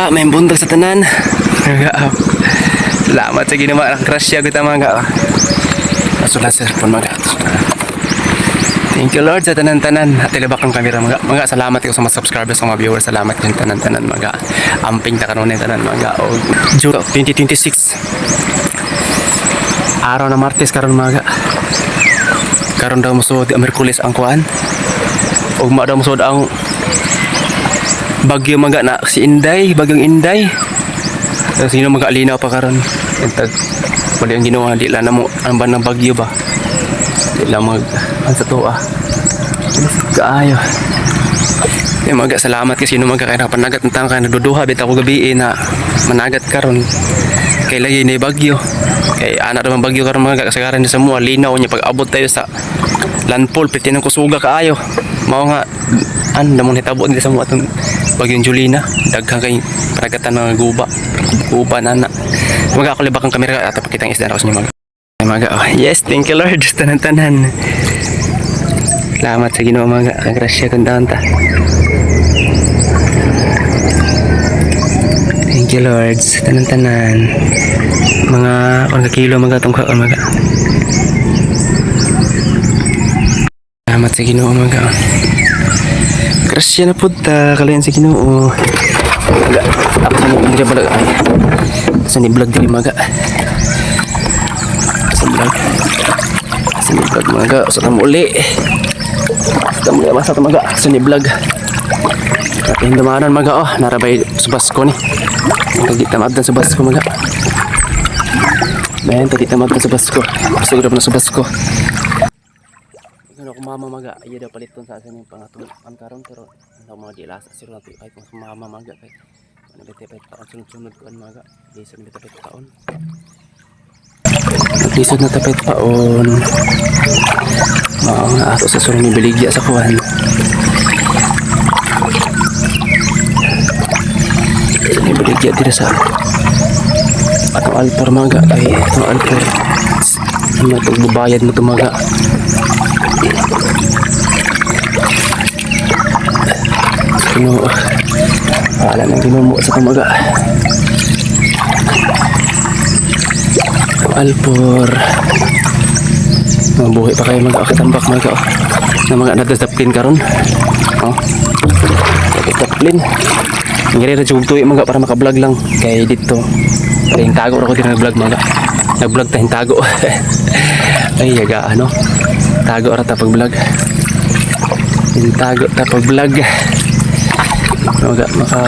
Mga, may buntag sa tanan. Mga, salamat sa Ginoo, mga grasya ko ta, mga. Aso lang sa cellphone, mga. Thank you, Lord, sa tanan-tanan. At ilabak ang kamera, mga. Mga, salamat ko sa mga subscribers, sa mga viewers. Salamat yung tanan-tanan, mga. Amping ta karon tanan, mga. O, June 2026. Araw na Martes karon, mga. Karon daw mosuod ang Miyerkules ang kuan. Ugma daw mosuod ang bagyo, mga, na si Inday, bagyong Inday. Ang sino mga alinaw pa karon. Intag wala ang Ginoo, di lang namo ang ban ng bagyo ba. Di lang mag ang sa tuwa. Kaayo. Eh, maga, salamat kasi sino maga kay nakapanagat ng tangka, nagduduha bitaw ko gabi eh, na managat karon. Kay lagi ni bagyo. Kay ana raman bagyo karon, mga, kasagaran ni sa mua linaw niya pag abot tayo sa landfall piti ng kusuga kaayo. Mao nga an damong hitabo nila sa mua atong bagyong Julina, daghan kay panagatan mga guba. Guba na na. Maga, ako libak ang kamera at pakitang isda na ako sa inyo, mga. Ay, maga, oh. Yes, thank you, Lord. Tanan-tanan. Salamat sa Ginoo, mga. Grasya kung ta. Thank you, Lord. Tanan-tanan. Mga mga kilo mga tungka mga. Salamat sa Ginoo, mga. Grasya na pud ta kalayan sa Ginoo. Maga, ako sa ni vlog ay. Sa ni vlog diri, maga. Sa vlog. Sa ni vlog, maga, sa tamo uli. Sa tamo uli masa maga, sa ni vlog. Ating dumanan, maga, oh, narabay sa basko ni. Tagi tamad sa basko, maga. Ben, tagi tamad sa basko. Siguro na sa basko. Ano kung mama, maga, iya daw paliton sa asin yung pangatong ang karon, pero ano mga gilasa siro natin ay kung sa mama, maga, kay ano bete pa taon sunod-sunod ko an, maga. Lisod na tapit paon. Lisod na tapit paon. Mao nga ato sa surong ni baligya sa kuan. Ni baligya dira sa atong alpor, maga, ay atong alpor. Ano pagbabayad mo tumaga? Ginoo. Wala nang ginumo sa tumaga. Alpor. Mabuhi pa kayo mga katambak, mga oh. Na mga nadadaplin karon. Oh. Nadadaplin. Ngiri ra jud tuyo, mga, para maka-vlog lang kay dito. Kay tago ra ko din nag-vlog, mga. Nag-vlog ta tago. Ay yaga ano. Tago ra ta pag-vlog. Tago ta pag-vlog. Maga maka